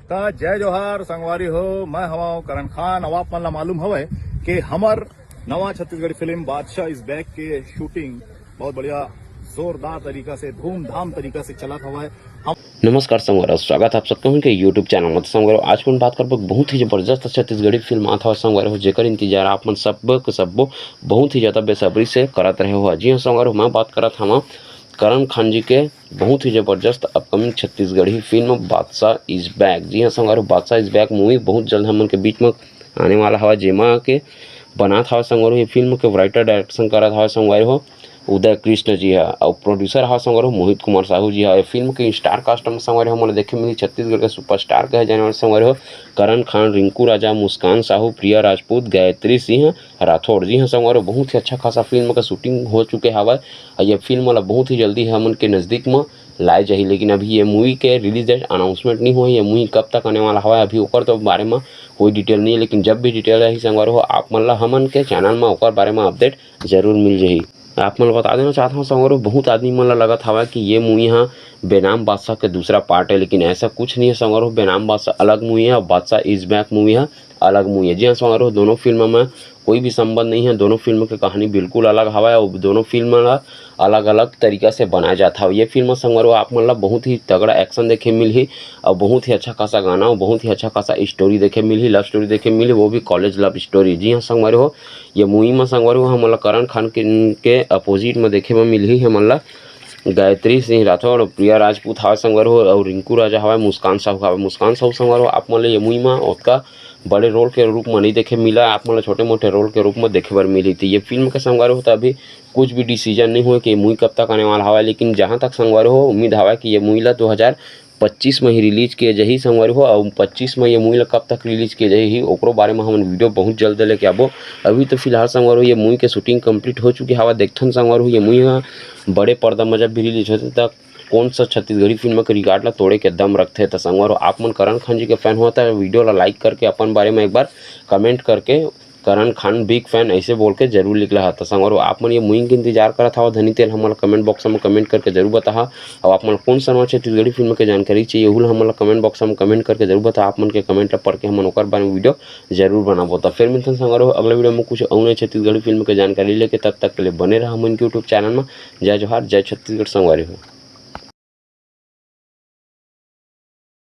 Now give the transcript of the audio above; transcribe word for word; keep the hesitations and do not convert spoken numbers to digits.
त जय जोहार संगवारी हो, मैं हवं करण खान। अब आप मन ला मालूम हवय कि हमर नवा छत्तीसगढ़ी फिल्म बादशाह इज बैक के शूटिंग बहुत बढ़िया, जोरदार तरीका से, धूमधाम तरीका से चलत हवय। हम नमस्कार संगवारी हो, स्वागत आप सबके हमन के YouTube चैनल में। तो संगवारी हो, आज अपन बात करबो बहुत ही जबरदस्त छत्तीसगढ़ी फिल्म आत हवय संगवारी हो, जेकर इंतजार आप मन सब्बो के सब्बो बहुत ही ज्यादा बेसब्री से करत रहे हो। जी हाँ संगवारी हो, मैं बात करत हवं करण खान जी के बहुत ही जबरदस्त अपकमिंग छत्तीसगढ़ी फिल्म बादशाह इज बैक। जी हाँ संगवारी हो, बादशाह इज बैक मूवी बहुत जल्द हमन के बीच में आने वाला हवय, जेमा के बनात हवय संगवारी हो, ये फिल्म के राइटर डायरेक्शन करत हवय संगवारी हो उदय कृष्ण जी हा, अउ प्रोड्यूसर हवय संगवारी हो मोहित कुमार साहू जी हा। ये फिल्म के स्टार कास्ट में संगवारी हो हमन ला देखे मिली छत्तीसगढ़ के सुपरस्टार कहे जाने वाले संगवारी हो करण खान, रिंकू राजा, मुस्कान साहू, प्रिया राजपूत, गायत्री सिंह राठौड़। जी हाँ संगवारी हो, बहुत ही अच्छा खासा फिल्म का शूटिंग हो चुके हवय। अउ ये फिल्म ला बहुत ही जल्दी हमन के नजदीक में लाए जाही, लेकिन अभी ये मूवी के रिलीज डेट अनाउंसमेंट नहीं हुआ है। ये मूवी कब तक आने वाला हवय, अभी ओकर तो बारे में कोई डिटेल नहीं है, लेकिन जब भी डिटेल रही संगवारी हो, आप मन ला हमन के चैनल में ओकर बारे में अपडेट जरूर मिल जाही। आप मन ला बता देना चाहत हूँ संगवारी हो, बहुत आदमी मन ला लगत हवय कि ये मूवी हा बेनाम बादशाह के दूसरा पार्ट है, लेकिन ऐसा कुछ नहीं है संगवारी हो। बेनाम बादशाह अलग मूवी है और बादशाह इज बैक मूवी है अलग मूवी है। जी हाँ संगवारी हो, दोनों फिल्म में कोई भी संबंध नहीं है। दोनों फिल्म के कहानी बिल्कुल अलग हवय और दोनों फिल्म ला अलग-अलग तरीका से बनाए जात हवय। ये फिल्म संगवारी हो आप मन ला बहुत ही तगड़ा एक्शन देखे मिलही और बहुत ही अच्छा खासा गाना और बहुत ही अच्छा खासा स्टोरी देखे मिलही, लव स्टोरी देखे मिलही, वो भी कॉलेज लव स्टोरी। जी हाँ संगवारी हो, ये मूवी में संगवारी हो हमन ला करण खान के, के अपोजिट में देखे में मिलही हमन ला गायत्री सिंह राठौड़, प्रिया राजपूत हवय संगवारी हो, अउ रिंकू राजा हवय, मुस्कान साहू हवय। मुस्कान साहू संगवारी हो आप मन ला ये मूवी में ओतका बड़े रोल के रूप में नहीं देखे मिला, आप मन ला छोटे मोटे रोल के रूप में देखे बर मिली थी। ये फिल्म के संगवारी हो तो अभी कुछ भी डिसीजन नहीं हुए कि ये मूवी कब तक आने वाला हवय, लेकिन जहाँ तक संगवारी हो उम्मीद हवय कि ये मूवी ला दो हज़ार पच्चीस में ही रिलीज किए जाही संगवारी हो, अउ पच्चीस में ये मूवी ला कब तक रिलीज किए जाही ओकरो बारे में हमन वीडियो बहुत जल्द लेके आबो। अभी तो फिलहाल संगवारी हो ये मूवी के शूटिंग कंप्लीट हो चुके हवय। देखथन संगवारी हो ये मूवी हा बड़े पर्दा में जब भी रिलीज होथे त कौन सा छत्तीसगढ़ी फिल्म के रिकॉर्ड ला तोड़े के दम रखथे। त संगवारी हो आप मन करण खान जी के फैन हो त वीडियो ला लाइक करके अपन बारे में एक बार कमेंट करके करण खान बिग फैन ऐसे बोल के जरूर लिखला हा। त संगवारी हो आप मन ये मूवी के इंतजार करत हवा धनी तेल हमन ला कमेंट बॉक्स में कमेंट करके जरूर बताहा। अउ आप मन ला कौन सा नवा छत्तीसगढ़ी फिल्म के जानकारी चाहिए उहू ला हमन ला कमेंट बॉक्स में कमेंट करके जरूर बताहा। आप मन के कमेंट ला पढ़ के हमन ओकर बारे में वीडियो जरूर बनाबो। त फिर मिलथन संगवारी हो अगला वीडियो में कुछ अउ नई छत्तीसगढ़ी फिल्म के जानकारी लेके। तब तक के लिए बने रहा हमन के YouTube चैनल में। जय जोहार, जय छत्तीसगढ़ संगवारी हो।